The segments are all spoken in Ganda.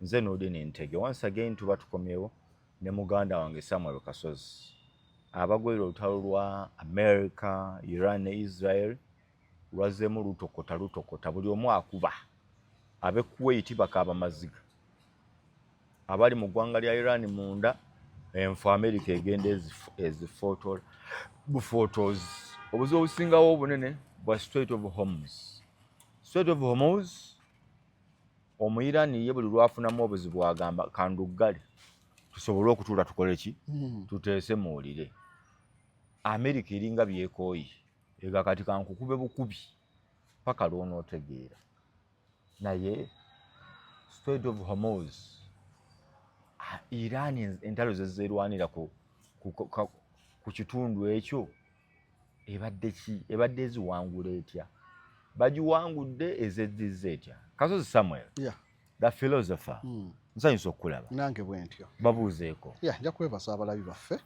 Nze Noordin Ntege. Once again tuba tukomyewo ne muganda wange Samuel Kasozi. Abagwera olutalo lwa America, Iran ne Israel lwazzeemu lutokota lutokota, buli omu akuba. Ab'e Kuwait bakaaba maziga, abali mu ggwanga lya Iran munda enfu America egenda ezifootola bufootozi. Obuzibu obusingawo obunene bwa Strait of Hormuz. Strait of Hormuz, Omuyirani ye buli lwafunamu obuzibu agamba kanduggale tusobole okutuula tukole ki, tuteese muwulire. America eringa byekooyi ega kati kankukube bukubi paka lw'onootegeera. Naye Strait of Hormuz, Iran entalo zezerwanira ku kitundu ekyo ebadde ki? Ebadde eziwangula etya? Bagiwangudde, ezeddiza etya? Kasozi Samuel, the philosopher, nsanyusa okukulaba. Nange bwe ntyo. Babuuzeeko. Yeah, nja kwebaza abalabi baffe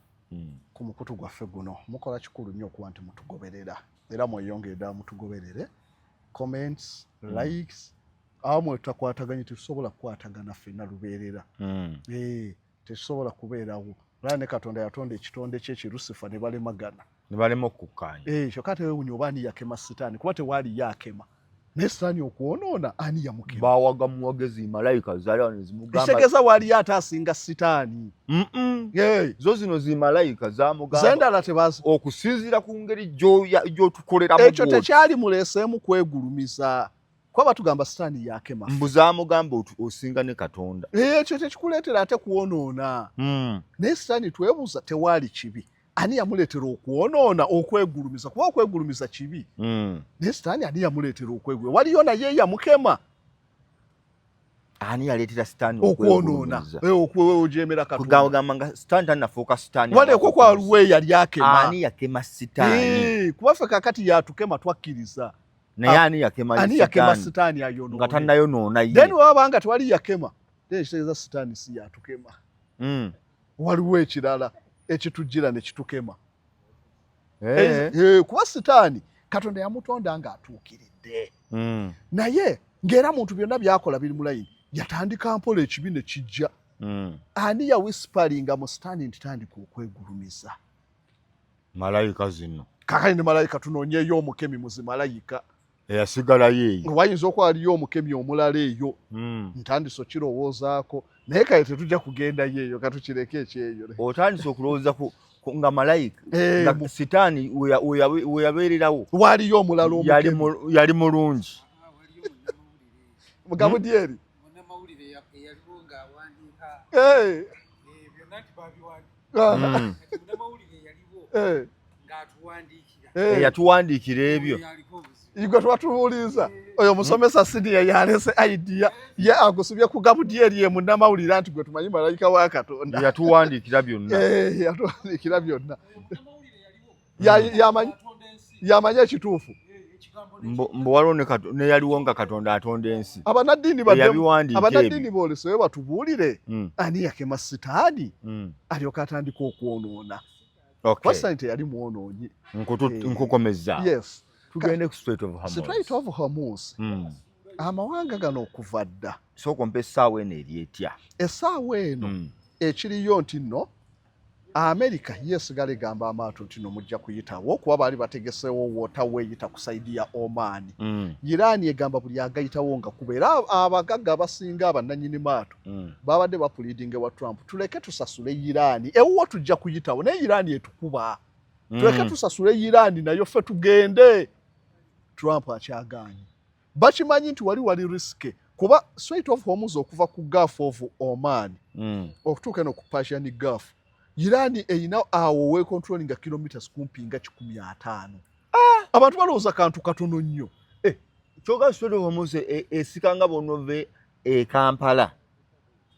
ku mukutu gwaffe guno. Mukola kikulu nnyo okuba nti mutugoberera, era mweyongere ddala mutugoberere. Comments, likes, awo mwe tutakwataganye tetusobola kukwatagana ffenna lubeerera. Tetusobola kubeerawo. Olaba ne Katonda yatonda ekitonde kye ki Lucifer ne balemagana. Ne balema okukkaanya. Kyokka tewewunya oba ani yakema Sitaani, kuba tewaaliyo akema. Naye Sitaani okwonoona ani yamukema? Bawaga muwagezi malayika zaali wano zimugamba. Ekitegeeza waaliyo ate asinga Sitaani. Zo zino zimalayika zamugamba. Zendala tebazi. Okusinziira ku ngeri gy'otukoleramu. Ekyo tekyali muleeseemu kwegulumiza. Kuba batugamba Sitaani yakema. Mbu zaamugamba osinga ne Katonda. Ekyo tekikuleetera ate kwonoona. Naye Sitaani twebuuza tewaali kibi. Ani yamuleetera okwonoona okwegulumiza? Kuba okwegulumiza kibi. Naye Sitaani ani yamuleetera okwegulumiza? Waliyo naye yamukema. Ani yaleetera Sitaani okwonoona? Okwejemera Katonda. Kugamba nga Sitaani tannafuuka Sitaani. Waleko kwaliwo eyali akema. Ani yakema Sitaani? Kuba ffe kaakati yatukema twakkiriza. Naye ani yakema? Ani yakema Sitaani ayonoona? Nga tannayonoona ye. Then waba nga tewali yakema, then ekitegeeza Sitaani si yatukema. Waliwo ekirala ekitujjira ne kitukema. Kuba Sitaani Katonda yamutonda ng'atuukiridde. Naye ng'era muntu byonna by'akola biri mu layini, yatandika mpola ekibi ne kijja. Ani yawisipalinga mu Sitaani nti tandika okwegulumiza? Malayika zino. Kakali ne malayika tunoonyeeyo omukemi muzi malayika. Eyasigalayo eyo. Wayinza okuba waliyo omukemi omulala eyo. Ntandise okirowoozaako. Naye kale tetujja kugendayo eyo, katukireke ekyeyo. Otandise okulowooza ku nga malayika, nga Sitaani we yabeererawo. Waliyo omulala omukemi. Yali mulungi. Mugabudyeri. Yatuwandiikira ebyo. Igwe twatubuuliza oyo musomesa siniya yalese idea ye agusubye ku Gabudyeri ye munnamawulire nti gwe tumanyi malayika wa Katonda. Yatuwandiikira byonna. Yatuwandiikira byonna. Yamanyi ekituufu. Mbu waliwo neyaliwo nga Katonda atonda ensi. Abanaddiini booleseyo batubuulire ani yakema Sitaani alyoka atandika okwonoona. Kuba Sitaani teyali mwonoonyi. Nkukomeza. Yes. Tugende ku Strait of Hormuz. Strait of Hormuz. Amawanga gano okuva dda. Sooka ompe essaawa eno eri etya? Essaawa eno ekiriyo nti nno America yeesigala egamba amaato nti no mujja kuyitawo kuba baali bategeseewo waterway eyita ku side ya Oman. Iran egamba buli agayitawo nga kuba era abagagga abasinga abannannyini maato babadde bapleadinga ewa Trump tuleke tusasule Iran, ewuwo tujja kuyitawo naye Iran etukuba. Tuleke tusasule Iran nayo ffe tugende. Trump akyagaanye. Bakimanyi nti wali risk kuba Strait of Hormuz okuva ku Gulf of Oman okutuuka eno ku Persian Gulf, Iran erina awo we controlling kilometers kumpi nga 150. Abantu balowooza kantu katono nnyo. Kyokka Strait of Hormuz esika nga bw'onoove e Kampala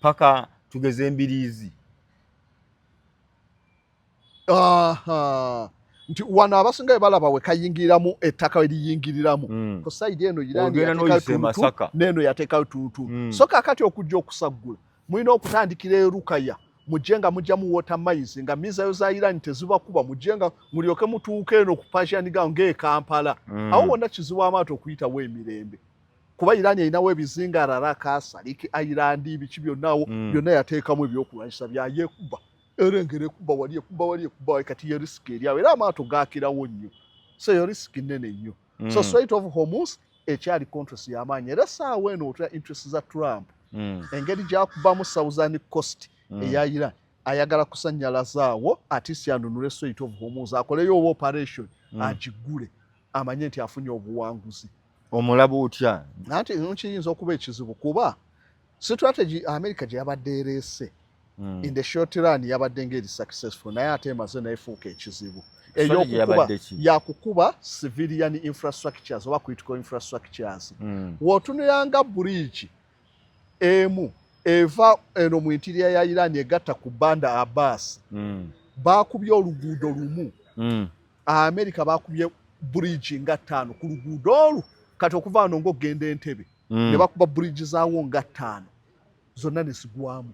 paka tugeze Embiriizi. Aha. Nti wano abasinga bwe balaba we kayingiriramu ettaka eriyingiriramu ku side eno Iran yateekayo tuntu n'eno yateekayo tuntu. So kaakati okujja okusaggula mulina okutandikira e Rukaya, mujje nga mujja mu water mines nga mizayo za Iran tezibakuba, mujje nga mulyoke mutuuke eno ku Persian Gulf ng'e Kampala. Awo wonna kizibu amaato okuyitawo emirembe. Kuba Iran erinawo ebizinga, Larak, Sarik Island, biki byonnawo. Byonna yateekamu ebyokulwanyisa byayo, ekuba erengera, ekuba wali, ekuba wali, ekuba wali. Kati ye risk eri awo, era amaato gakirawo nnyo, so eyo risk nnene nnyo. So Strait of Hormuz ekyali controversy y'amaanyi, era essaawa eno otula interest za Trump, engeri gyakubamu southern coast eya Iran, ayagala kusanyalazaawo atisi anunule Strait of Hormuz, akoleyo oba operation agigule, amanye nti afunye obuwanguzi. Omulaba otya? Anti nkiyinza okuba ekizibu, kuba strategy America gye yabadde ereese in the short run yabadde ngeri successful, naye ate emaze neefuuka ekizibu. Strategy Eyokukuba yabadde ki? Yakukuba civilian infrastructures oba critical infrastructures. W'otunulanga bridge emu eva eno mu interior ya Iran egatta ku Bandar Abbas, baakubye oluguudo lumu. America baakubye bridge nga ttaano ku luguudo olwo. Kati okuva wano ng'ogenda Entebe, ne bakuba bridge zaawo nga ttaano, zonna ne zigwamu,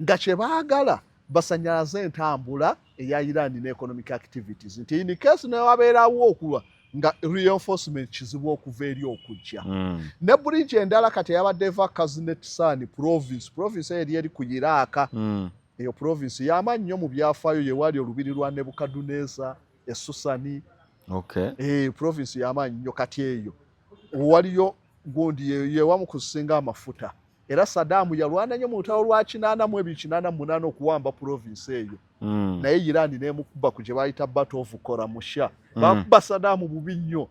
nga kye baagala basanyalaze entambula eya Iran ne economic activities, nti in case ne wabeerawo okulwa nga reinforcement kizibu okuva eri okujja. Ne bridge endala kati eyabadde eva Khuzestan province, province eyo eri eri ku Iraq. Eyo province y'amaanyi nnyo mu byafaayo, yewali olubiri lwa Nebukaduneza esusani. Province y'amaanyi nnyo. Kati eyo waliyo gundi yewamu kusinga amafuta, era Saddam yalwana nnyo mu lutalo lwa 82, 88 okuwamba province eyo. Naye Iran nemukuba ku gye bayita Battle of Khorramshahr. Bakuba Saddam bubi nnyo.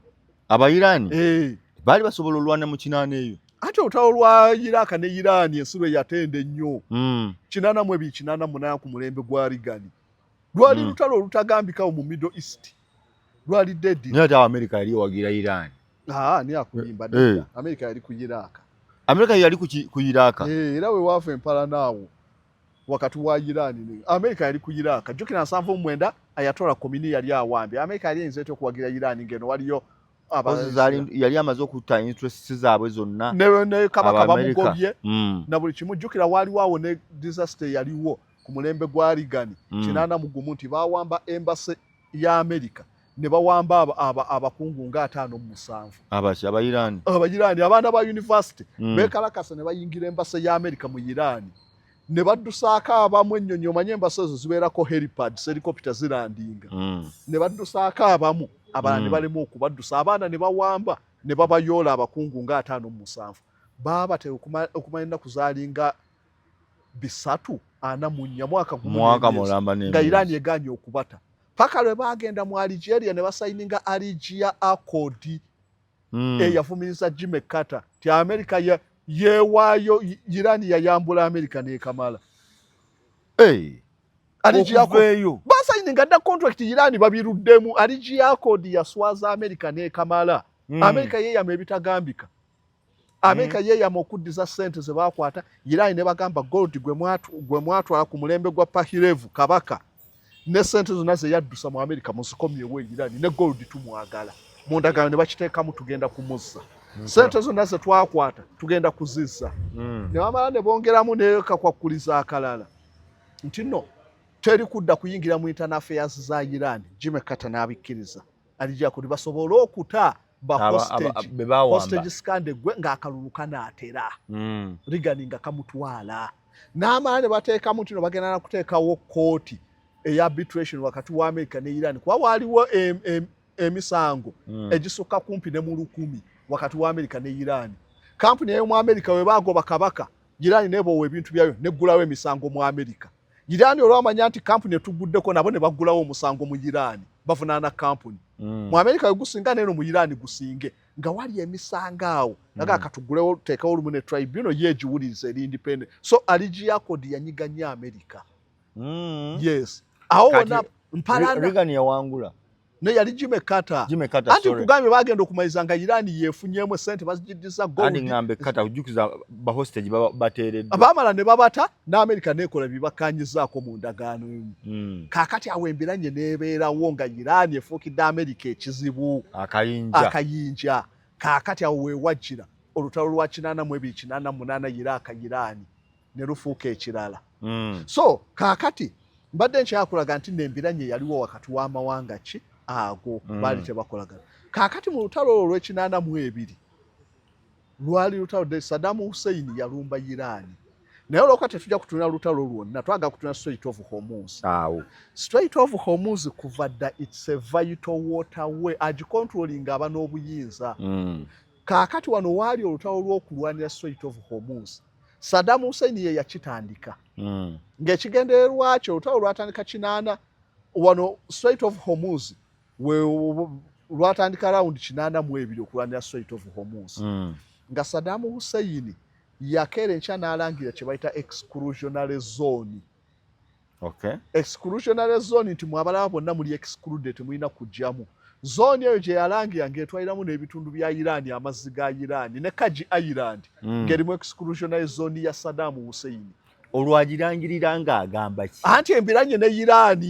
Abairani baali basobola olwana mu 80 eyo? Ate olutalo lwa Iraq ne Iran, ensi lwe yatenda ennyo, 82, 88, ku mulembe gwa Reagan, lwali lutalo olutagambikawo mu Middle East, lwali dead. Naye ate awo Amerika yali ewagira Iran. Aa, ni akuyimba nedda. Amerika yali ku Iraq. Amerika yali ku Iraq. Eh, era we waafa empalana awo wakati wa Iran ne Amerika, yali ku Iraq. Jjukira 79 Ayatollah Khomeini yali awambye. Amerika yali eyinza etya okuwagira Iran ng'eno waliyo Yali amaze okutta interests zaabwe zonna. Ne kabaka bamugobye na buli kimu. Jjukira waaliwo awo ne disaster eyaliwo ku mulembe gwa Reagan 81, nti bawamba embassy ya Amerika ne bawamba abakungu nga 57. Abaki, Abairani? Abairani, abaana ba university bekalakasa ne bayingira embassy ya Amerika mu Iran ne baddusaako abamu ennyonyi. Omanye embassy ezo zibeerako helipads, helicopter zilandinga. Ne baddusaako abamu, abalala ne balema okubaddusa, abaana ne bawamba ne babayoola abakungu nga 57. Baabate okumala ennaku zaalinga 344, mwaka gumu Mwaka n'emyezi. mulamba Nga n'emyezi. Iran eganye okubata paka lwe baagenda mu Algeria ne basayininga Algiers Accord eyavumiriza Jimmy Carter ti America yeewaayo. Iran yayambula America nekamala. Hey, Algiers okuva Accord eyo basayininga dda contract, Iran babiruddemu. Algiers Accord yaswaza America nekamala. America yeeyama ebitagambika. America yeeyama okuddiza ssente ze baakwata Iran, ne bagamba gold gwe mwatwala ku mulembe gwa Pahlavi kabaka ne ssente zonna ze yaddusa mu America muzikomyewo e Iran, ne gold tumwagala mu ndagaano ne bakiteekamu, tugenda kumuzza ssente zonna ze twakwata, tugenda kuzizza. Ne bamala ne bongeramu nekakwakuliza akalala nti no teri kudda kuyingira mu internal affairs za Iran. Jimmy Carter n'abikkiriza alijja kuti basobole okuta ba hostage. Be bawamba. Hostage scandal gwe ng'akalulu kanaatera, Reagan nga kamutwala, n'amala ne bateekamu nti no bagenda na kuteekawo kooti eya arbitration wakati wa America ne Iran, kuba waaliwo emisango egisukka kumpi ne mu 1000 wakati wa America ne Iran. Kampuni ey'omu America we baagoba kabaka, Iran neboowa ebintu byayo neggulawo emisango mu America. Iran olwamanya nti kampuni etuguddeko, nabo ne baggulawo omusango mu Iran, bavunaana kampuni. Mu America we gusinga, neeno mu Iran gusinge, nga wali emisango awo naga katugulewo, tuteekewo olumu ne tribunal ye egiwuliriza eri independent. So Algiers Accord yanyiga nnyo America. Yes, awo wonna mpalana. Reagan yawangula. Ne yali Jimmy Carter. Jimmy Carter, Anti sorry. Kugambye bagenda okumaliriza nga Iran yeefunyemu esente, bazigiddiza Andi gold. Ngambe Carter, ojjukiza ba hostage baba bateereddwa. Baamala ne babata, n'Amerika neekola bibakkanyizaako mu ndagaano emu. Kaakati awo embiranye n'ebeerawo nga Iran efuukidde Amerika ekizibu. Akayinja. Akayinja. Kaakati awo weewajjira olutalo lwa 82, 88, Iraq Iran ne lufuuka ekirala. So kaakati mbadde nkyakulaga nti nembiranye yaliwo wakati w'amawanga ki ago. Baali tebakolagana. Kaakati mu lutalo olwo olw'enkinaana mu ebiri Lwali lutalo de Saddam Hussein yalumba Iran, naye olwokuba tetujja kutunula lutalo lwonna, twagala kutunula Strait of Hormuz. Awo. Strait of Hormuz kuva dda it's a vital waterway, agicontrolling aba n'obuyinza. Kaakati wano waali olutalo lw'okulwanira Strait of Hormuz. Saddam Hussein ye yakitandika ng'ekigendererwa kye, olutalo lwatandika 80 wano Strait of Hormuz we lwatandika round 82 okulwanira Strait of Hormuz, nga Saddam Hussein yakeera enkya n'alangira kye bayita exclusionary zone. Exclusionary zone nti mwabalaba bonna muli excluded, temulina kujjamu. Zone eyo gye yalangira ng'etwaliramu n'ebitundu bya Iran, amazzi ga Iran ne Kharg Island, ng'erimu exclusionary zone ya Saddam Hussein. Olwagirangirira ng'agamba ki? Anti embiranye ne Iran.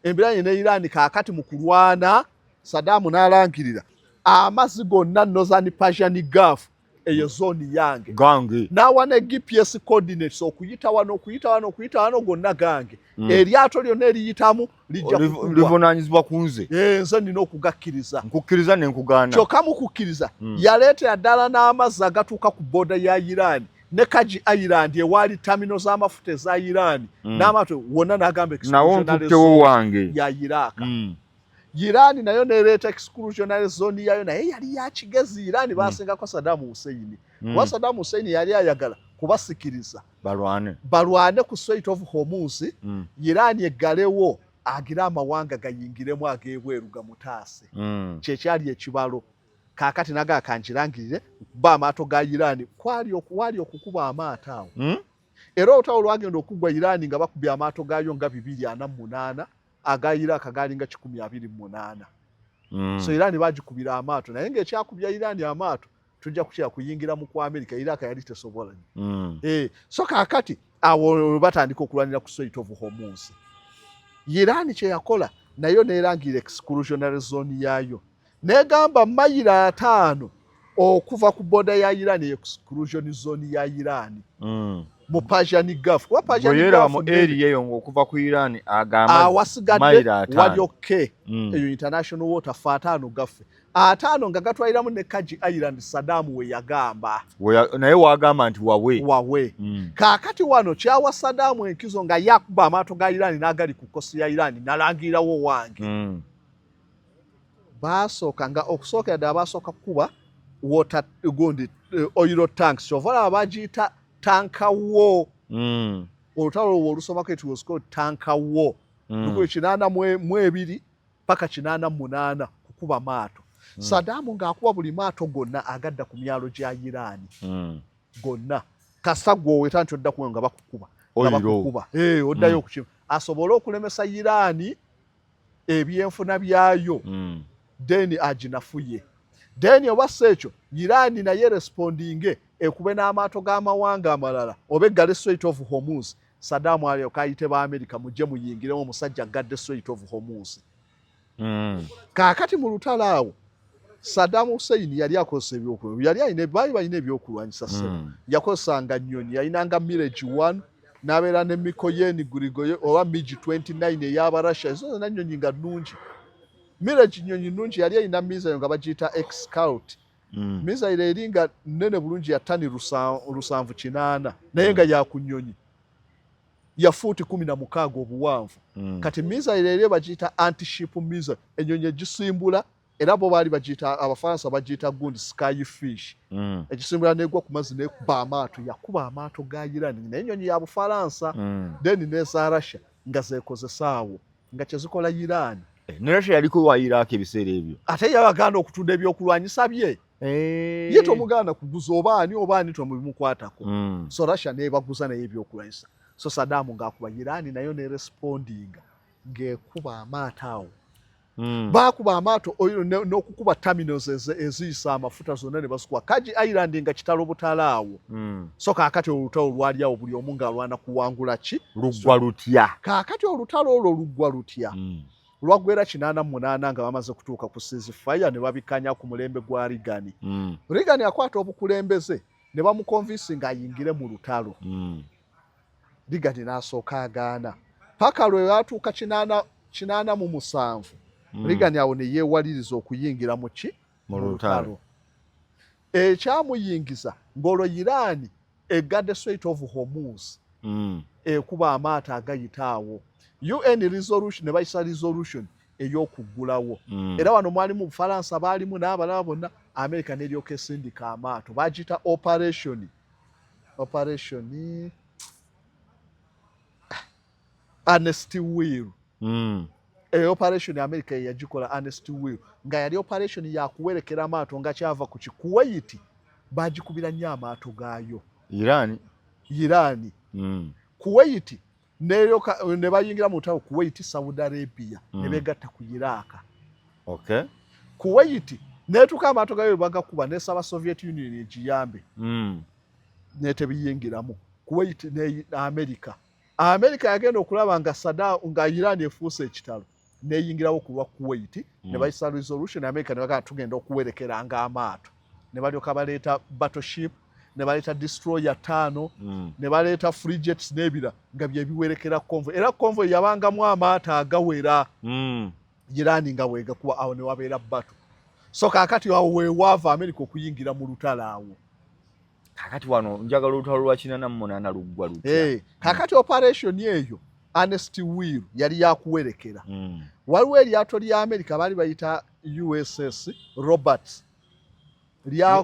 Embiranye ne Iran. Kaakati mu kulwana, Saddam n'alangirira amazzi gonna Northern Persian Gulf, eyo zone yange. Gange. N'awa ne GPS coordinates, okuyita wano, okuyita wano, okuyita wano, gonna gange. Eryato lyonna eriyitamu lijja kukubwa. Livunaanyizibwa ku nze. Eh, nze nina okugakkiriza. Nkukkiriza ne nkugaana. Kyokka mu kukkiriza, yaleetera ddala n'amazzi agatuuka ku border ya Iran ne Kharg Island ewaali terminal z'amafuta eza Iran n'amaato wonna, n'agamba nawo exclusionary nkuttewo zone wange ya Iraq. Iran nayo nereeta exclusionary zone yayo, naye yali ya kigezi. Iran basingako Saddam Hussein, kuba Saddam Hussein yali ayagala kubasikiriza balwane. Balwane ku Strait of Hormuz. Iran eggalewo, agira amawanga gayingiremu ag'ebweru gamutaase. Kyekyali ekibalo. Kaakati nagaa kankirangirire nkuba amaato ga Iran. Kwali waali okukuba amaato awo. Era olutalo lwagenda okuggwa, Iran nga bakubye amaato gaayo nga 248, aga Iraq gaali nga 128. So Iran bagikubira amaato, naye ng'ekyakubya Iran amaato tujja kukira kuyingira mu ku America. Iraq yali tesobola. So kaakati awo batandika okulwanira ku Strait of Hormuz. Iran kye yakola nayo neerangira exclusionary zone yaayo, negamba mayiro 50 okuva ku border ya Iran, exclusion zone ya Iran mu Persian Gulf, kuba Persian Bwe Gulf mu nene. area eyo ng'okuva ku Iran agamba awasigadde mayiro 50. Wali okay. Eyo international water, fe 50 gaffe, 50 nga gatwaliramu ne Kharg Island Saddam we yagamba. Naye wagamba nti wawe. Wawe. Kaakati wano kyawa Saddam enkizo nga yakuba amaato ga Iran n'agali ku coast ya Iran, nalangirirawo wange. Baasooka nga okusookera ddala basooka kukuba water gundi, oil tanks, kyova olaba bagiyita tanker war. Olutalo olwo olusomako, it was called tanker war. 1982 paka 88 kukuba maato. Saddam ng'akuba buli maato gonna agadda ku myalo gya Iran gonna. Kasita gwoweta nti odda kuwe nga bakukuba, nga Oil. bakukuba. Oddayo okukima asobole okulemesa Iran ebyenfuna byayo. Then aginafuye, then oba si ekyo, Iran naye respondinge ekube n'amaato g'amawanga amalala oba eggale Strait of Hormuz. Saddam alyoka ayite ba America, mujje muyingiremu, omusajja aggadde Strait of Hormuz. Kaakati mu lutalo awo, Saddam Hussein yali akozesa ebyokulwanyisa, yali alina, baali balina ebyokulwanyisa ssebo. Yakozesanga nnyonyi, yalinanga Mirage 1, n'abeera ne Mikoyan Grigori oba MiG 29 ey'Abarussia. Ezo zonna nnyonyi nga nnungi. Mirage nnyonyi nnungi, yali erina missile nga bagiyita X-Cult. Missile eri nga nnene bulungi, ya ttani 780, naye nga yaku nnyonyi ya fuuti 16 obuwanvu. Kati missile eri bagiyita antiship missile, ennyonyi egisimbula, era bo baali bagiyita, Abafaransa bagiyita gundi sky fish. Ekisimbula negwa ku mazzi nekuba amaato. Yakuba amaato ga Iran, naye ennyonyi ya Bufalansa. Then n'eza Russia nga zekozesaawo nga kyezikola Iran. Ne Russia yaliko wa Iraq ebiseera ebyo. Ate yabagaana okutunda ebyokulwanyisa bye. Ye tomugaana kuguza, oba ani oba ani, tomubimukwatako. So Russia nebaguza naye ebyokulwanyisa. So Saddam ng'akuba Iran, nayo nerespondinga ng'ekuba amaato awo. Baakuba amaato oyo n'okukuba terminals eziyisa amafuta zonna ne bazikuba. Kharg Island nga kitalo butalo awo. So kaakati olutalo lwali awo, buli omu ng'alwana kuwangula ki. Luggwa lutya? Kaakati olutalo olwo luggwa lutya? Lwaggwera 88 nga bamaze kutuuka ku ceasefire ne babikanya ku mulembe gwa Reagan. Reagan akwata obukulembeze ne bamuconvince ng'ayingire mu lutalo. Reagan n'asooka agaana paka lwe lwatuuka 87. Reagan awo ne yeewaliriza okuyingira mu ki? Mu lutalo. Ekyamuyingiza ng'olwo Iran egadde Strait of Hormuz, ekuba amaato agayita awo. UN resolution ne bayisa resolution ey'okuggulawo. Era wano mwalimu Bufalansa, baalimu n'abalala bonna. America neryoka esindika amaato, bagiyita operation Earnest Will. Eyo operation America yeyagikola, Earnest Will, nga yali operation yakuwerekera amaato nga kyava ku Kuwait. Bagikubira nnyo amaato gaayo. Iran. Iran. Kuwait neryoka ne bayingira mu lutalo, Kuwait, Saudi Arabia, ne begatta ku Iraq. Kuwait netuuka amaato gayo bagakuba, nesaba Soviet Union egiyambe, netebiyingiramu. Kuwait ne America. America yagenda okulaba nga sada nga Iran efuuse ekitalo, neyingirawo ku lwa Kuwait, ne bayisa resolution. America ne bagamba, "Tugenda okuwerekeranga amaato." Ne balyoka baleeta battleship, ne baleeta destroyer ttaano, ne baleeta frigates n'ebira nga bye biwerekera convoy. Era convoy yabangamu amaato agawera. Iran nga weegakuba awo ne wabeera battle. So kaakati awo weewaava America okuyingira mu lutalo awo. Kakati wano njagala olutalo lwa 88 luggwa lutya? Kaakati operation eyo Earnest Will yali yakuwerekera. Waliwo eryato lya America baali bayita USS Roberts lya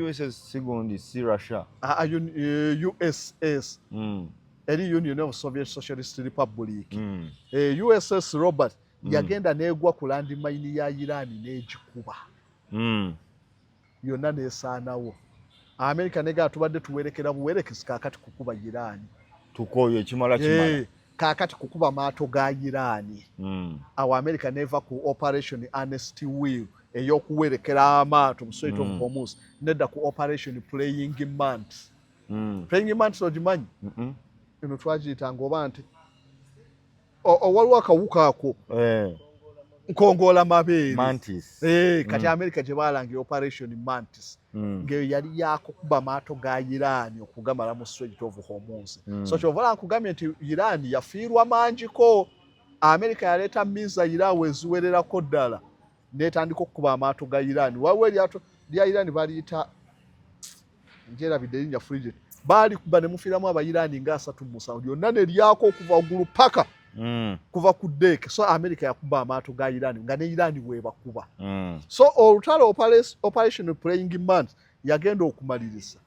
USS sigundi, si Russia? USS eri Union of Soviet Socialist Republic. USS Robert yagenda negwa ku landmine ya Iran n'egikuba yonna nesaanawo. America negaa, "Tubadde tuwerekera buwerekesi, kaakati kukuba Iran." Tukooyo, ekimala kimala. Kaakati kukuba maato ga Iran. Awo America neva ku Operation Earnest Will ey'okuwerekera amaato mu Strait of Hormuz, nedda ku Operation Praying Mantis. Praying Mantis ogimanyi? Mm -mm. Eno twagiyitanga oba nti waliwo akawuka ako nkongoola mabeere. Mantis. Kati America gye balangira Operation Mantis, ng'eyo yali yakukuba maato ga Iran okugamala mu Strait of Hormuz. So kyova nkugambye nti Iran yafiirwa mangiko. America yaleeta missile awo eziwererako ddala, netandika okukuba amaato ga Iran. Waliwo eryato lya Iran baliyita, njerabidde erinnya, frigate, baalikuba ne mufiiramu Abairani nga 37, lyonna ne lyako okuva waggulu paka kuva ku deck. So America yakuba amaato ga Iran nga ne Iran bwebakuba. So olutalo Operation Praying Mantis yagenda okumaliriza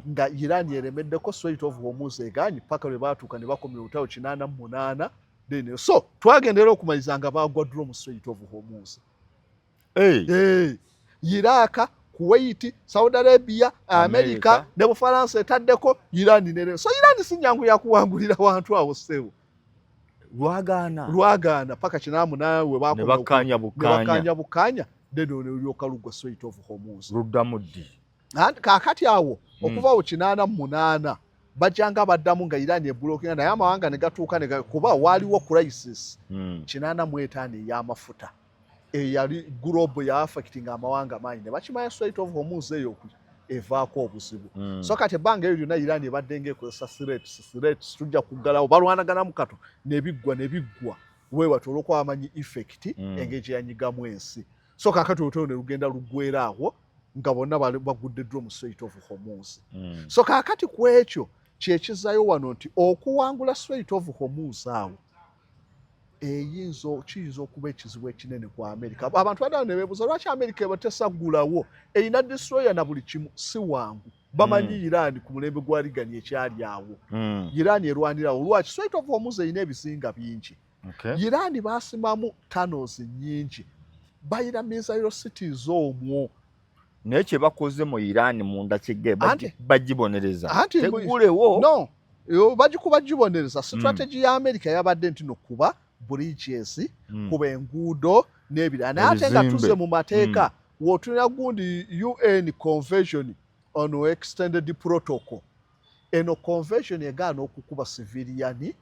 nga Iran eremeddeko, Strait of Hormuz eganye, paka lwe baatuuka ne bakomya olutalo 88. Then so twagendera okumaliriza nga bagwa draw mu Strait of Hormuz. Hey. Hey. Iraq, Kuwait, Saudi Arabia, America, America. Ne Bufalansa etaddeko Iran nere. So Iran si nyangu yakuwangulira wantu awo, ssebo. Lwagaana. Lwagaana paka 88 we ne bakomya bakkaanya ne bukkaanya. Bakkaanya bukkaanya, then olwo lulyoka lugwa Strait of Hormuz. Luddamu ddi? Anti kaakati awo okuva awo 88 bajjanga baddamu nga Iran ebulokinga, naye amawanga ne gatuuka ne kuba waaliwo crisis 85 ey'amafuta eyali global, ya affecting amawanga mangi, ne bakimanya Strait of Hormuz eyo evaako obuzibu. So kati ebbanga eryo lyonna Iran ebadde ng'ekozesa threats, threats, tujja kuggalawo, balwanaganamu kato nebiggwa nebiggwa weewati olw'okuba bamanyi effect engeri gye yanyigamu ensi. So kaakati olutalo ne lugenda luggwera awo nga bonna bagudde draw mu Strait of Hormuz. So kaakati ku ekyo kyekizzayo wano nti okuwangula Strait of Hormuz awo eyinza kiyinza okuba ekizibu ekinene ku America. Abantu badala ne beebuuza lwaki America eba tesaggulawo, erina destroyer na buli kimu. Si wangu, bamanyi Iran ku mulembe gwa Reagan ekyali awo. Iran erwanirawo lwaki? Strait of Hormuz erina ebizinga bingi. Iran baasimamu tunnels nnyingi, bayina missile cities omwo. Naye kye bakoze mu Iran munda kige Anti- bagibonereza Anti teggulewo. No, yo, bagikuba gibonereza. Strategy ya America yabadde nti no kuba bridges, kuba enguudo n'ebirala, naye ate nga Ebizimbe. tuzze mu mateeka w'otunira gundi UN Convention on Extended Protocol. Eno convention egaana okukuba civilian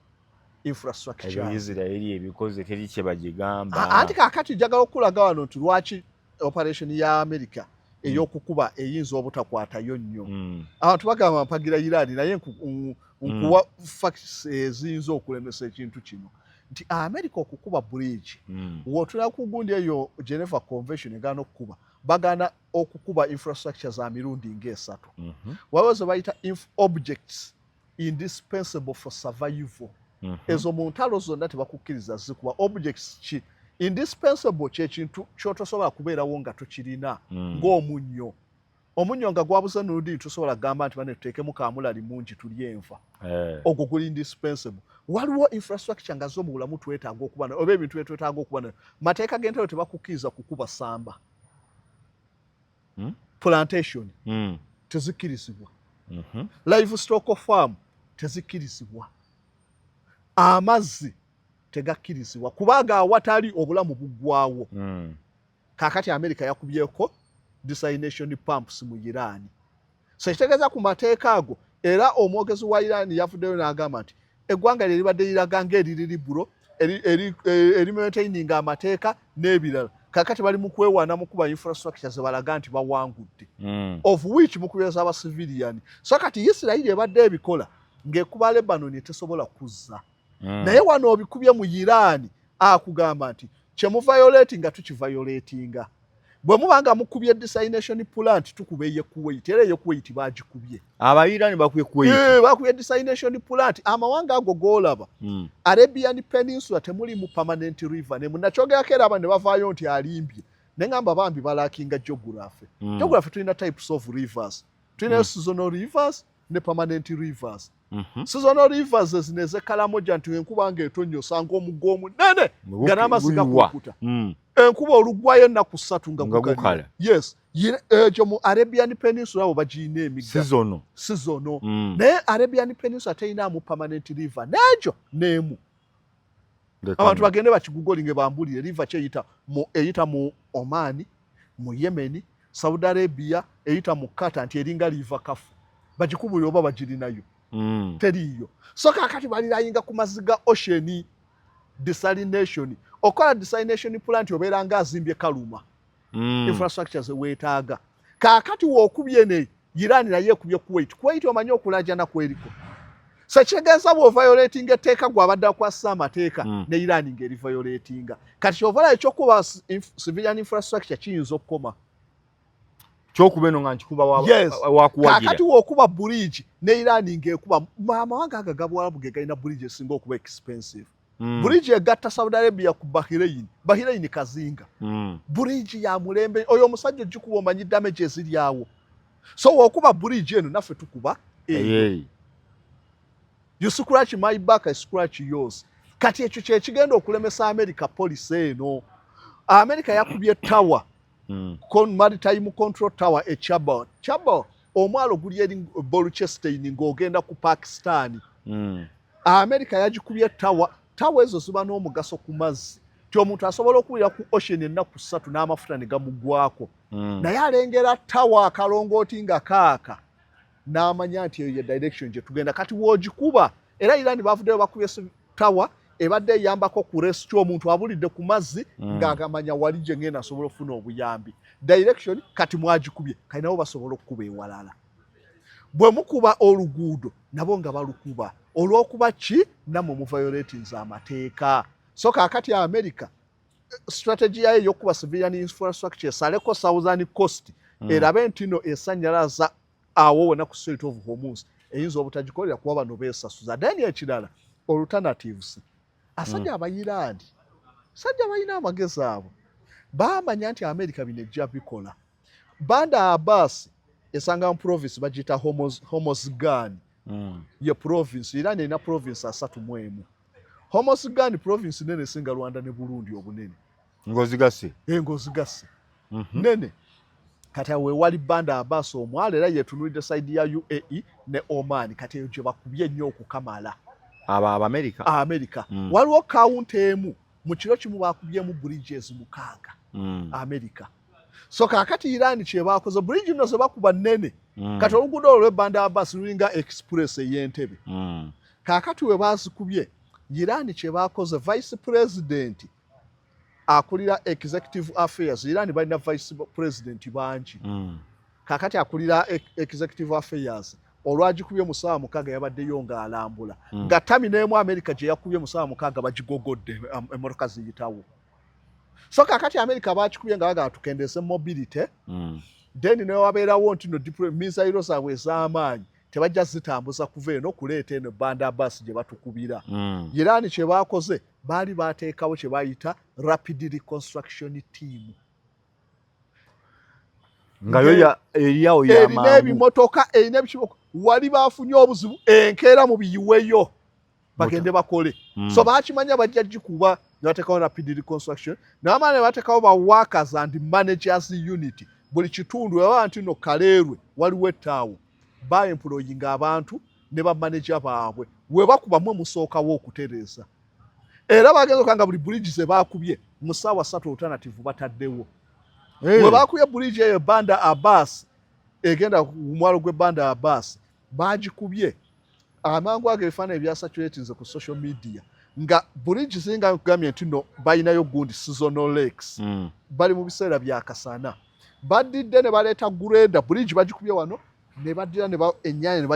infrastructure. Ebyo Isiraeri ebikoze teri kye bagigamba. Anti kaakati njagala okulaga wano nti lwaki operation ya America ey'okukuba eyinza obutakwatayo nnyo. Abantu bagamba mpagira Iran, naye nkuwa facts eziyinza okulemesa ekintu kino nti America okukuba bridge, w'otulira ku gundi eyo Geneva Convention egaana okukuba. Bagana okukuba infrastructure za mirundi ng'esatu. Waliwo ze bayita objects indispensable for survival. Ezo mu ntalo zonna tebakukkiriza zikuba. Objects ki indispensable? Kyekintu kyotosobola kubeerawo nga tokirina, ng'omunnyo. Omunnyo nga gwabuze nuludi, tosobola kugamba nti bane tuteekemu kamulali mungi tulye enva. Ogwo guli indispensable. Waliwo infrastructure nga zo mu bulamu twetaaga okuba nayo, oba ebintu byetwetaaga okuba nayo. Mateeka g'entalo tebakukkiriza kukuba samba. Plantation tezikkirizibwa. Livestock farm tezikkirizibwa. Amazzi tegakkirizibwa, kubanga awatali obulamu buggwawo. Kaakati America yakubyeko desalination pumps mu Iran, so ekitegeeza ku mateeka ago. Era omwogezi wa Iran yavuddeyo n'agamba nti eggwanga lye libadde liraga ng'eriri liberal, eri maintaining amateeka n'ebirala, kaakati bali mu kwewaana mu kuba infrastructure ze balaga nti bawangudde, of which mukubiriza aba civilian. So kati Isirayiri ebadde ebikola ng'ekuba Lebanon tesobola kuzza. Naye wano obikubye mu Iran, akugamba nti kyemuviolatinga tukiviolatinga. Bwe muba nga mukubye desalination plant, tukuba eye Kuwait. Era eye Kuwait bagikubye. Abairani bakubye Kuwait? Eh, bakubye desalination plant. Amawanga ago g'olaba, Arabian Peninsula temulimu permanent river. Ne munakyogerako era aba ne bavaayo nti alimbye, ne ngamba bambi balackinga geography. Geography, tulina types of rivers. Tulina seasonal rivers ne permanent rivers. Seasonal rivers zino ez'e Karamoja, nti enkuba ng'etonnya osanga omugga omunene nga n'amazzi gakulukuta. Enkuba oluggwayo ennaku 3 nga Nga gukala. Gukala. Yes, ekyo mu Arabian Peninsula abo bagiyina emigga. Seasonal. Seasonal. Naye Arabian Peninsula teyinaamu permanent river n'egyo n'emu. Abantu bagende bakigooglinge bambulire river kyeyita mu eyita mu Oman, mu Yemen, Saudi Arabia, eyita mu Qatar, nti eringa river kafu. Bagikubulire oba bagirinayo. Teriiyo. So kaakati balirelyinga ku mazzi ga ocean. Desalination, okola desalination plant obeera nga azimbye Karuma. Infrastructure zeweetaaga. Kaakati wookubye ne Iran, naye ekubye Kuwait. Kuwait omanyi okulajana kweriko, so kitegeeza bw'oviolatinga etteeka, gwabadde akwasisa amateeka, ne Iran ng'eri violatinga. Kati kyovala ekyokuba civilian infrastructure kiyinza okukoma. Kyokuba eno nga nkikuba Yes. wakuwagira. Kaakati w'okuba bridge ne Iran ng'ekuba, amawanga ago agabuwalabu ge galina bridge esinga okuba expensive. Bridge egatta Saudi Arabia ku Bahrain, Bahrain kazinga. Bridge ya mulembe. Oyo omusajja ogikuba omanyi damage eziri awo. So wokuba bridge eno, naffe tukuba eyo. You scratch my back, I scratch yours. Kati ekyo kyekigenda okulemesa America policy eno. America yakubye tower, maritime control tower e Chabahar. Chabahar omwalo guli eri Baluchistan ng'ogenda ku Pakistan. America yagikubye tower. Tower ezo ziba n'omugaso ku mazzi, ti omuntu asobola okuwulira ku ocean ennaku 3 n'amafuta ne gamugwako, naye alengera tower akalongooti nga kaaka n'amanya nti eyo ye direction gye tugenda. Kati w'ogikuba, era Iran bavuddeyo bakubye tower ebadde eyambako ku rescue omuntu abulidde ku mazzi, ng'agamanya wali gye ngenda asobola okufuna obuyambi, direction. Kati mwagikubye, kati nabo basobola okukuba ewalala. Bwe mukuba oluguudo, nabo nga balukuba. Olw'okuba ki? Nammwe muviolatinze amateeka. So kaakati America strategy yayo ey'okuba civilian infrastructure esaleko southern coast, erabe nti no esanyalaza awo wonna ku Strait of Hormuz eyinza obutagikolera kuba bano beesasuza. Then ekirala, alternatives. Asajja Abayirandi, sajja balina amagezi abo, baamanya nti America bino ejja bikola. Bandar Abbas esanga mu province bagiyita Hormozgan. Ye province, Iran erina province 31. Hormozgan province nene esinga Rwanda ne Burundi obunene. Ng'ozigase. Ng'ozigase. Nene. Kati awo wewali Bandar Abbas omwalo, era yetunulidde side ya UAE ne Oman. Kati eyo gye bakubye ennyo okukamala. Abo Abamerika. Amerika. Waliwo counter emu mu kiro kimu bakubyemu bridges 6. Amerika. So kaakati Iran kyebakoze, bridge nno ze bakuba nnene. Kati oluguudo olwo lw'e Abbas lulinga express ey'Entebe. Kaakati we baazikubye, Iran kyebakoze, vice president akulira executive affairs, Iran balina vice president bangi, kaakati akulira executive affairs olwagikubye mu ssaawa 6 yabaddeyo ng'alambula, nga terminal emu America gye yakubye mu ssaawa 6 bagigogodde, emmotoka ziyitawo. So kakati America bakikubye nga bagala tukendeeze mobility. Then newabeerawo nti no missile zaabwe ez'amaanyi tebajja zitambuza kuva eno kuleeta eno Bandar Abbas gye batukubira. Iran kye bakoze, baali bateekawo kye bayita rapid reconstruction team. Nga yo eriawo. Erina ebimotoka, erina ebikiboko. Wali bafunye obuzibu, enkeera mu biyiweyo bagende bakole. So bakimanya bajja gikuba, nebateekawo rapid reconstruction, nabamala ne bateekawo ba workers and managers unit buli kitundu. Webaba nti no Kaleerwe waliwo ettaawo, baemployinga abantu ne bamaneja baabwe. We bakuba, mwe musookawo okutereeza. Era bagenza okanga buli bridge ze bakubye mu ssaawa 3 alternative bataddewo. We bakubye bridge eyo Bandar Abbas, egenda ku mwalo gw'e Bandar Abbas, bagikubye amangu ago. Ebifaananyi ebyacirculatinze ku social media nga bridge zinga nkugambye nti no balinayo gundi seasonal lakes. Bali mu biseera bya kasana, badidde ne baleeta grader. Bridge bagikubye wano, ne baddira ne ennyanja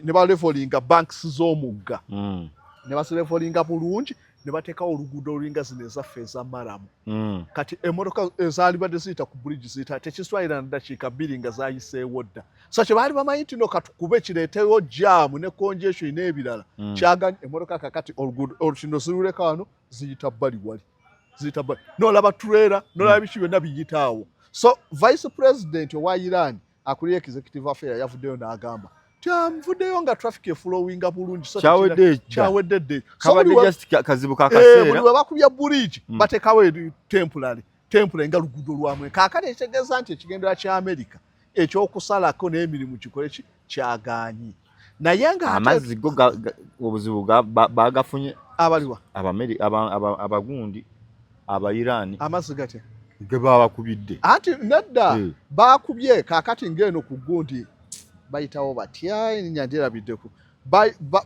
ne balevelinga banks z'omugga. Ne bazilevelinga bulungi, ne bateekawo oluguudo olulinga zino ezaffe ez'amaramu. Kati emmotoka ezaali badde ziyita ku bridge ziyita, tekiswalira na dakiika 2 nga zayiseewo dda. So kye baali bamanyi nti no katukube kireetewo jam ne congestion n'ebirala. Kyaganye emmotoka kakati oluguudo olukino ziruleka wano, ziyita bbali wali, ziyita bbali, nolaba trailer, nolaba biki byonna biyitaawo. So vice president owa Iran akulira executive affair yavuddeyo n'agamba nvuddeyo nga traffic eflowinga bulungi. Kyawedde dde. Kazibu kakaseera. Buli we bakubya bridge batekawo temporary nga luguudo lwamwe. Kaakati ekitegeeza nti ekigendera kya America ekyokusalako n'emirimu kikole ki kyagaanyi, naye nga amazzi go obuzibu bagafunye. Abaliwa? Abagundi Abairani. Amazzi gatya? Ge babakubidde. Anti nedda. Bakubye kaakati ng'eno ku gundi bayitawo batya? Erinnya ndyerabiddeku.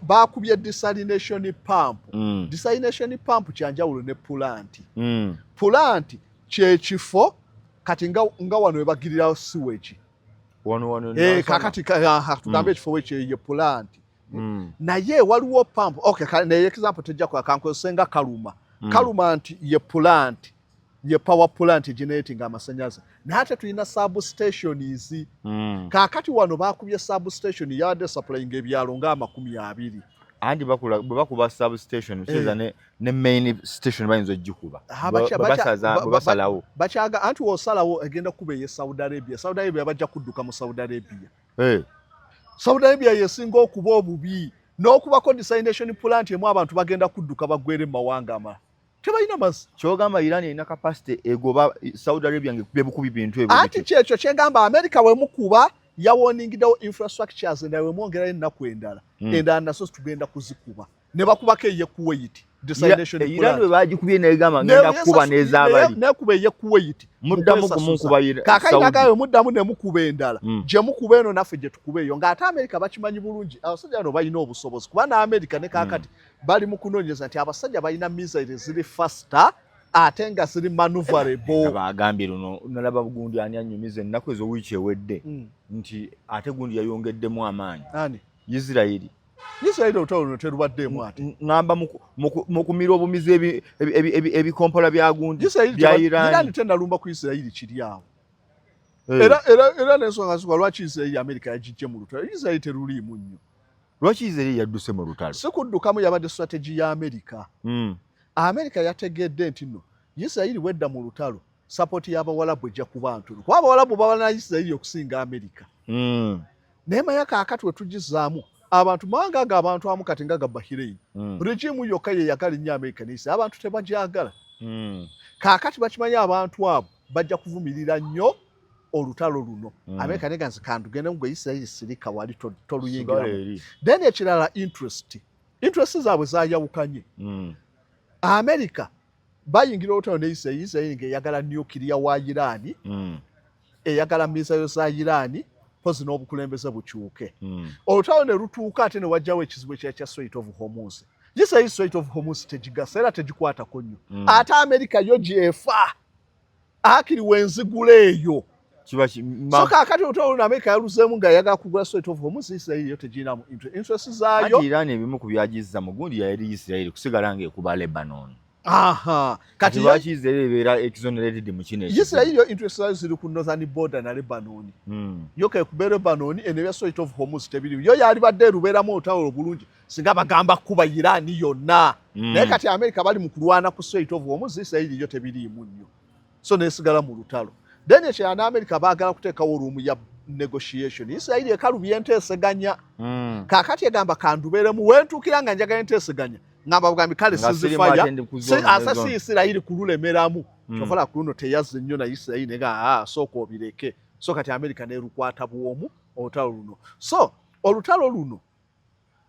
Bakubye desalination pump. Desalination pump kyanjawulo ne plant. Plant kyekifo kati nga wano webagirirawo sewage. Wano wano. Kakati tugambe ekifo wekyo ye plant. Naye waliwo pump. Okay, naye example tejja kwa kankozese nga Karuma. Karuma nti ye plant, ye power plant generating amasannyalaze, naye ate tulina substations. Kaakati wano bakubye substation yabadde supplying ebyalo nga 20. Anti bwe bakuba substation eh. Ne main station bayinza ogikuba basalawo. Bakyaga anti wosalawo egenda kuba eye Saudi Arabia. Saudi Arabia bajja kudduka mu Saudi Arabia. Saudi Arabia yesinga okuba obubi n'okubako desalination plant emu, abantu bagenda kudduka bagwere mu mawanga amalala, tebalina mazzi. Kyogamba Iran erina capacity egoba Saudi Arabia ngekubye bukubi bintu ebyo? Anti kyekyo kyengamba, America wemukuba yawarningiddewo infrastructures endala, wemwongerayo ennaku endala, endala nazo tugenda kuzikuba. Ne bakubako eye Kuwait desalination. Iran bwe bagikubye negamba ngenda kukuba n'ezabali. Nekuba eye Kuwait. Muddamu kumukuba. Kakati muddamu ne mukuba endala gye mukuba eno, naffe gye tukuba eyo. Ng'ate America bakimanyi bulungi abasajja bano balina obusobozi, kuba ne America ne kaakati bali mu kunoonyeza nti abasajja balina missile ziri faster ate nga ziri maneuverable. Bagambye luno nalaba gundi ani anyumiza ennaku ezo wiiki ewedde nti ate gundi yayongeddemu amaanyi. Ani? Isirairi. Isirairi olutalo luno terubaddeemu ate. Ŋŋamba mu kumira obumizi ebikompola bya gundi bya Iran. Iran tenalumba ku Isirairi, kiri awo. Era n'ensonga zikuba lwaki Isirairi Amerika yagijje mu lutalo. Isirairi teruliimu nnyo. Lwaki Isirairi yadduse mu lutalo? Si kuddukamu, yabadde strategy ya Amerika. Amerika yategedde nti nno Isirairi wedda mu lutalo, support y'Abawalabu ejja kuba ntono, kuba Abawalabu baba na Isirairi okusinga Amerika. Naye manya kaakati we tugizaamu abantu mawanga ago, abantu amu kati nga ga Bahrain, regime yokka yeyagala ennyo Amerika ne Isirairi, abantu tebagyagala. Kaakati bakimanyi abantu abo bajja kuvumirira nnyo olutalo luno. Amerika nega nti kandugende gwe Isirairi sirika wali toluyingiramu. Then ekirala, interest zaabwe zayawukanye. Amerika bayingira olutalo ne Isirairi, Isirairi ng'eyagala nuclear wa Irani, eyagala missile za Irani pozi n'obukulembeze bukyuke. Olutalo ne lutuuka ate ne wajjawo ekizibu ekira kya Strait of Hormuz. Isirairi Strait of Hormuz tegigasa era tegikwatako nnyo. Ate Amerika yo gyefa akiri wenzigula eyo. So kaakati olutalo luno Amerika yaluzeemu nga eyagala kugula Strait of Hormuz, Isirairi yo tegirinamu interest zaayo. Iran ebimu ku byagizza mu gundi yali Isirairi kusigala ng'ekuba Lebanon. Aha, kati lwaki Israel ebeera exonerated mu kino? Israel yo interest zayo ziri ku northern border na Lebanon. Yo kekuba Lebanon, eno ebya Strait of Hormuz tebiriwo. Yo yalibadde erubeeramu olutalo bulungi singa bagamba kuba Iran yonna. Naye kati America bali mu kulwana ku Strait of Hormuz, Israel yo tebiriimu nnyo, so nesigala mu lutalo. Then ekyana America baagala kuteekawo room ya negotiation. Israel ekalubye enteeseganya. Kaakati egamba kandubeeremu wentuukira nga njagala enteeseganya, ngamba bugambi kale ceasefire asa si Israel kululemeramu. Kyovala ku luno teyazze nnyo na Israel nega sooka obireke. So kati America nerukwata bwomu olutalo luno. So olutalo luno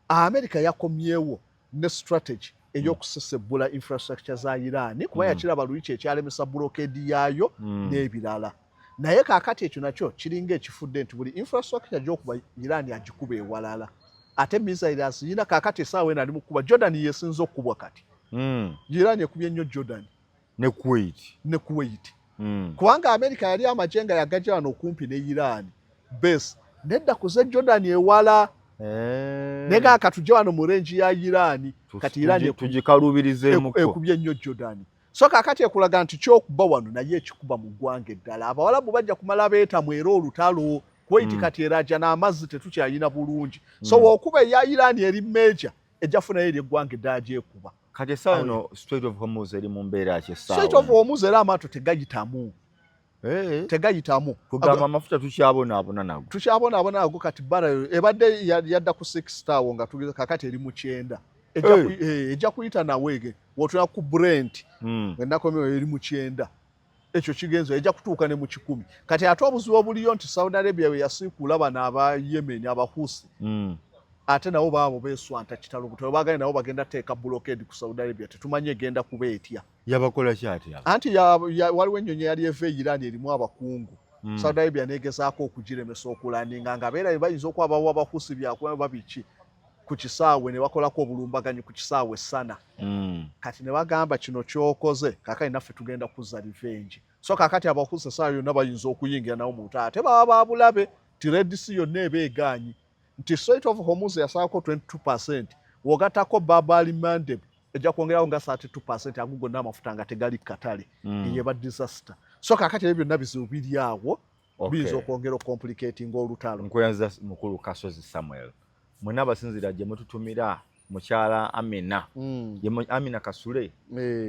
America yakomyewo ne strategy ey'okusesebbula infrastructure za Iran, kuba yakiraba luli kyekyalemesa blockade yaayo n'ebirala. Naye kaakati ekyo nakyo kiringa ekifudde nti buli infrastructure gy'okuba Iran agikuba ewalala, ate missile aziyina. Kaakati essaawa eno ali mu kukuba Jordan, yesinza okukubwa kati. Iran ekubye nnyo Jordan. Ne Kuwait. Ne Kuwait. Kubanga America yali amagye nga yagajja wano okumpi ne Iran base, nedda kuze Jordan ewala. Naye nga katujje wano mu range ya Iran. Kati Iran tugikalubirizeemuko. Ekubye nnyo Jordan. So kaakati ekulaga nti kyokuba wano naye ekikuba mu ggwanga eddala. Abawalabu bajja kumala beetamu era olutalo Kuwait. Kati eraja n'amazzi tetukyayina bulungi. So w'okuba eya Iran eri major, ejja funayo eri eggwanga eddala gyekuba. Kati essaawa eno Strait of Hormuz eri mu mbeera ki essaawa? Strait of Hormuz era amaato tegayitamu. Tegayitamu. Kugamba amafuta tukyabonaabona nago. Tukyabonaabona nago. Kati barrel ebadde yadda ku 6 awo nga tugeza, kakati eri mu 90. Ejja kuyita naweege wotuna ku Brent. Ennaku eri mu 90, ekyo kigenzo ejja kutuuka ne mu 100. Kati ate obuzibu obuliyo nti Saudi Arabia bwe yasiikuula bano aba Yemen, Abahusi, ate nabo baabo beeswanta kitalo butalo, baagale nabo bagenda teeka blockade ku Saudi Arabia. Tetumanyi egenda kuba etya. Yabakola ki ate abo? Anti waliwo ennyonyi eyali eva e Iran erimu abakungu. Saudi Arabia negezaako okugiremesa okulandinga nga beera bayinza okuba bawa Abahusi byakuba babiki ku kisaawe, ne bakolako obulumbaganyi ku kisaawe Sana. Kati ne bagamba kino kyokoze, kakati naffe tugenda kuzza revenge. So kakati Abahusi essaawa yonna bayinza okuyingira nabo mu ate baba babulabe ti Red Sea yonna eba egaanyi nti Strait of Hormuz yasaako 22%, wogattako Bab el Mandeb ejja kwongerawo nga 32%, ago gonna amafuta nga tegali katale. Eyo eba disaster. So kakati ebyo byonna bizibu biri awo, biyinza okwongera ocomplicatinga olutalo. Nkweyanza mukulu Kasozi Samuel. Mwena abasinzira gye mututumira, mukyala Amina, Amina Kasule,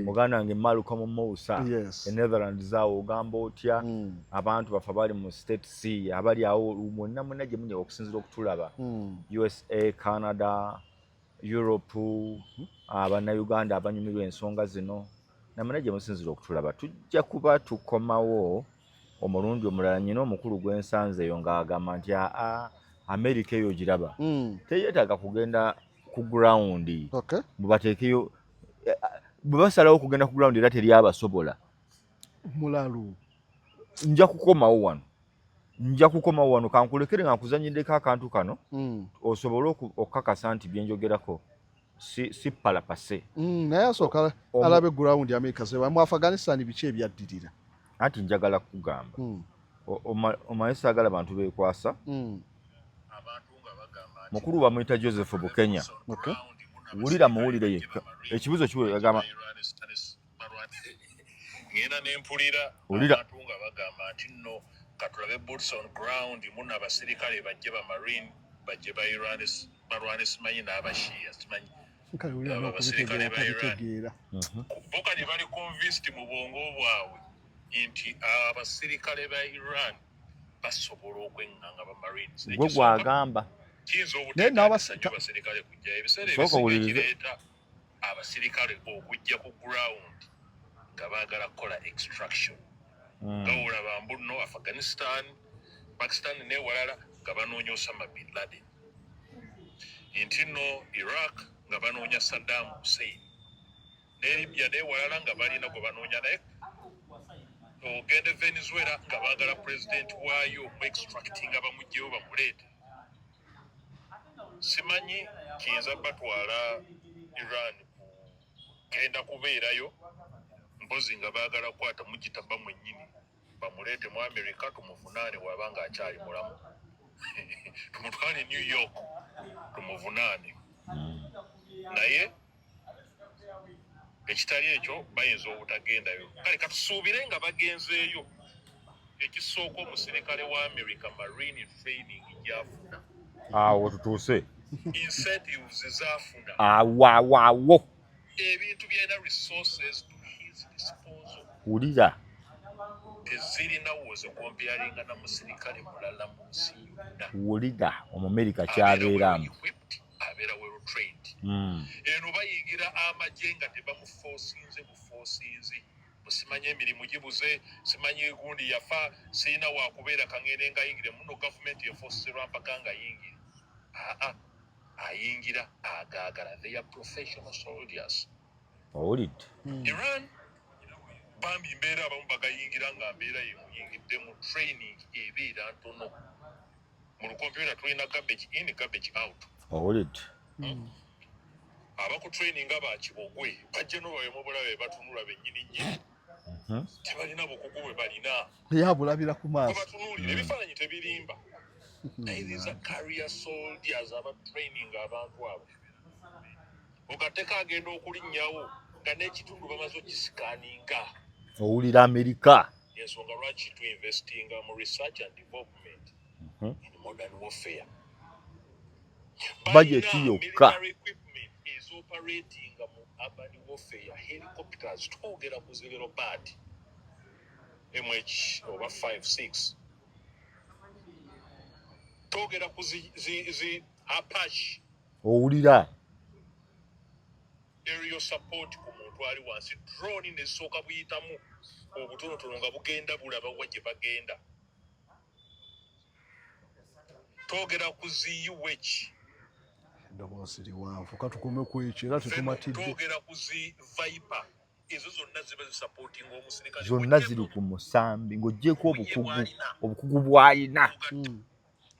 muganda wange Malcolm Mousa, e Netherlands awo ogamba otya? Abantu baffe abali mu State C, abali awo mwonna mwonna gye muli okusinzira okutulaba, USA, Canada, Europe, Abannayuganda abanyumirwa ensonga zino namwena gye musinzira okutulaba, tujja kuba tukomawo omulundi omulala. Nyina omukulu gwensanze eyo ng'agamba nti aa, Amerika eyo giraba, teyeetaaga kugenda ku ground. Mubateekeyo bwe basalawo okugenda ku ground era teri abasobola. Mulalu. Nja kukomawo wano, nja kukomawo wano. Kankulekere nga nkuzanyiddeko akantu kano, osobole okukakasa nti byenjogerako si palapase. Naye asooka alabe ground America zeba mu Afghanistan, biki ebyaddirira. Anti njagala kugamba, omanyi saagala bantu beekwasa. Mukulu bamuyita Joseph Bukenya. Wulira, muwulire yekka ekibuzo kiwe agamba. Ngenda nempulira Wulira. abantu nga bagamba nti nno katulabe boots on ground, muno abasirikale bajje, ba marine bajje, ba Iran balwane, simanyi n'Abashiya, simanyi Kale wulira abo abasirikale n'okubitegeera ba Iran. tabitegeera. Bo kati bali convinced mu bwongo bwabwe nti abasirikale ba Iran basobola okweŋŋanga ba marines. Gwe Ekisooka, gwagamba. kiyinza Naye obuteetaagisa nnyo basirikale kujjayo. Ebiseera Sooka ebisinga owulirize. ekireeta abasirikale okujja ku ground nga baagala kukola extraction, nga olaba mbu nno Afghanistan, Pakistan newalala nga banoonya Osama bin Laden, nti nno Iraq nga banoonya Saddam Hussein, ne Libya newalala nga balina gwe banoonya, naye ogenda e Venezuela nga baagala pulezidenti waayo mu extractinga bamugjeyo bamuleete. Simanyi kiyinza batwala Iran kugenda kubeerayo mpozi nga baagala kukwata Mujitaba mwennyini bamuleete mu America tumuvunaane bw'aba nga akyali mulamu, tumutwale New York tumuvunaane. Naye Ekitali ekyo bayinza obutagendayo. Kale katusuubire nga bagenzeeyo. Ekisooka, omusirikale wa America marine training gyafuna, Awo tutuuse. incentives zafuna, Awo awo awo. ebintu byalina, resources to his disposal, Wulira. tezirina wozicomparinga na musirikale mulala mu nsi yonna. Wulira Omumerika Abeera kyabeeramu. well equipped, abeera well trained. Eno bayingira amagye nga tebamuforcinze buforcinzi. Simanyi emirimu gibuze, simanyi gundi yafa, sirina wakubeera, kaŋŋende ngayingire muno, gavumenti eforcise mpaka nga yingire. Aa, ayingira agaagala. They are professional soldiers. Owulidde? Iran bambi mbeera abamu bagayingira nga mbeera yemuyingidde mu training ebeera ntono. Mu lukompyuta tulina garbage in, garbage out. Owulidde? Abakutraininga bakibogwe bajja nobawe mubulabe batunula bennyini nnyini. Tebalina bukugu bwe balina. Yabulabira ku maaso. Bwebatunuulira ebifaananyi tebirimba, naye these are career soldiers abatraining abantu abo. Ogatteko agenda okulinnyawo nga n'ekitundu bamaze okukiscanninga. Owulira Amerika. Ensonga lwaki tuinvestinga mu research and development in modern warfare. Budget Balina yokka. military equipment ezoperatinga mu urban warfare, helicopters, twogera ku zi Leopard MH oba 56, twogera ku zi Apache. Owulira. Aerial support ku muntu ali wansi, drone nesooka buyitamu obutonotono nga bugenda bulaba wa gye bagenda. Twogera ku zi UH Eddoboozi liwanvu, katukume ku ekyo era tetumatidde. Twogera ku zi Viper, ezo zonna ziba zisupportinga omusirikale. Zonna ziri ku musambi ng'oggyeko obukugu bw'alina.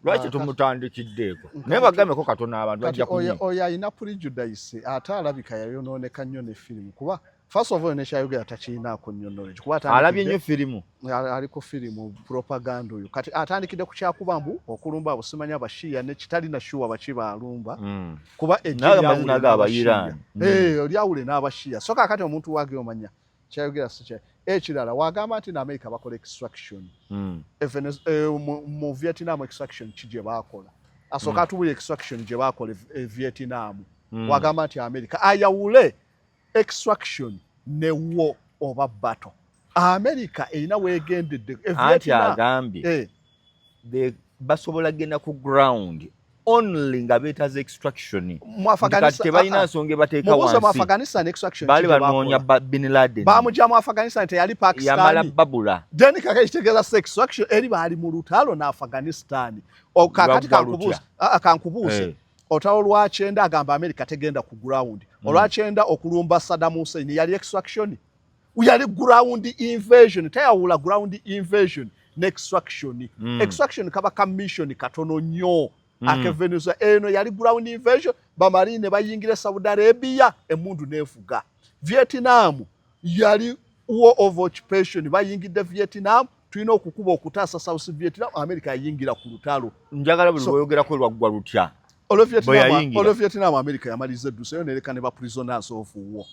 Lwaki tumutandikiddeeko? Naye bagambeko katono, abantu Kati bajja oyo kunyiiga. Oyo alina prejudice, ate alabika yayonooneka nnyo ne firimu, kuba first of all nekyayogera takirinaako nnyo knowledge, kuba Alabye nnyo firimu. Ali ku firimu propaganda oyo. Kati atandikidde ku kyakuba mbu okulumba abo simanyi Abashiya nekitalina sure baki baalumba, kuba ejje Naye lyawule amazina ga n'Abashiya. Abairani. Eh, lyawule n'Abashiya. So kaakati omuntu wage omanya kyayogera si kya ekirala wagamba nti n'Amerika bakola extraction. Mu Vietnam extraction ki gye baakola? Asooka atubulira extraction gye baakola e Vietnam. Wagamba nti America, ayawule extraction ne war oba battle. America erina weegendedde e Anti Vietnam. agambye basobola genda ku ground only nga beetaze extraction. Mu Kati tebalina nsonga ebateeka Mubuuze mu wansi. Afghanistan extraction Baali ki gye banoonya baakola? Bin Laden. Bamugya mu Afghanistan, teyali Yamala Pakistan. babula. Then kaka kitegeeza se extraction eri baali mu lutalo ne Afghanistan. Kakati Lwaggwa kankubuuze, lutya? Kankubuuze. Olutalo lwa 90, agamba America tegenda ku ground. Olwa 90 okulumba Saddam Hussein yali extraction? Yali ground invasion. Tayawula ground invasion ne extraction. Extraction kaba ka mission katono nnyo ake Venezuela. Eno yali ground invasion, bamarine bayingira Saudi Arabia, emundu nefuga. Vietnam yali war of occupation, bayingidde Vietnam, tulina okukuba okutaasa South Vietnam. America yayingira ku lutalo. Njagala buli lwoyogerako lwaggwa lutya. Olwo Bwe Vietnam, yayingira. Olwo Vietnam America yamaliza edduseyo nereka ne ba prisoners of war.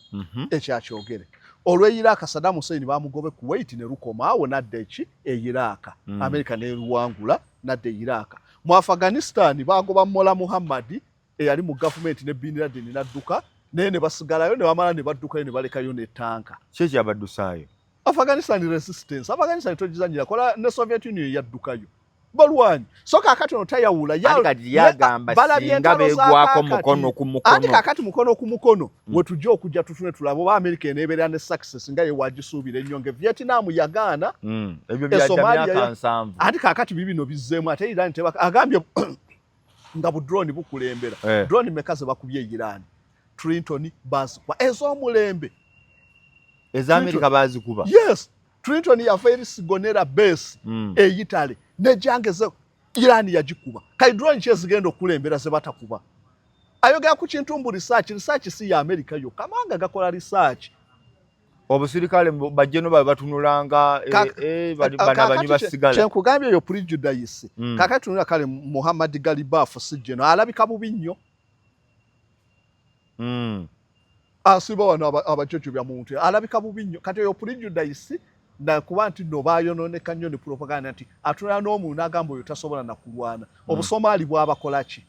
Ekyakyogere olw'e Iraq, Saddam Hussein bamugobe Kuwait ne lukoma awo nadda eki e Iraq. America neluwangula nadda e Iraq. Mu Afghanistan bagoba Mola Muhammad eyali mu gavumenti ne Bin Laden nadduka, naye ne basigalayo ne bamala ne baddukayo ne balekayo ne tanka. Ki ekyabaddusaayo? Afghanistan resistance. Afghanistan togizanyira kola ne Soviet Union yaddukayo, balwanyi. So kaakati ono tayawula. Anti kati yagamba Balabye singa entalo za beegwako kaakati. mukono ku Anti mukono. Kaakati mukono ku mukono wetujja okujja tutune tulabe oba America eneebeera ne success nga yewagisuubira ennyo nga Vietnam yagaana. Ebyo E byadda Somalia myaka 70. Anti kaakati bibino bizzeemu, ate Iran agambye nga bu drone bukulembera. Drone meka ze bakubye e Iran? Triton bazikuba ez'omulembe. Ez'Amerika bazikuba? Yes, Triton yava eri Sigonella base e Italy nejangeze Iran yagikuba. Kali drone ki ezigenda okukulembera ze batakuba? Ayogera ku kintu mbu research. Research si ya America yokka, amawanga gakola research. Obusirikale bajje no babe batunulanga bana banyi basigala. Kyenkugambye eyo prejudice. Kakati tunula kale Muhammad Galibaf si jeno alabika bubi nnyo. Asiba wano abajojobya muntu alabika bubi nnyo. Kati eyo prejudice nakuba nti no bayononeka nnyo ne propaganda nti atunula n'omuntu n'agamba oyo tasobola nakulwana. Obusomaali bwabakola ki?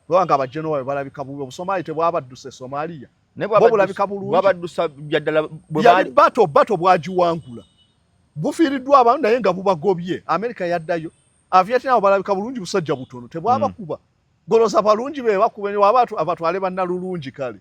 Bwanga abajenowa balabika bubi, obusomaali tebwabadduse Somalia? Bo bulabika bulungi. Bwabaddusa byaddala. Yali bato bwagiwangula, bufiiriddwa abantu naye nga bubagobye. Amerika yaddayo. Avietnam balabika bulungi, busajja butono, tebwabakuba. Goloza balungi be bakuba waba abatwale bannalulungi kale.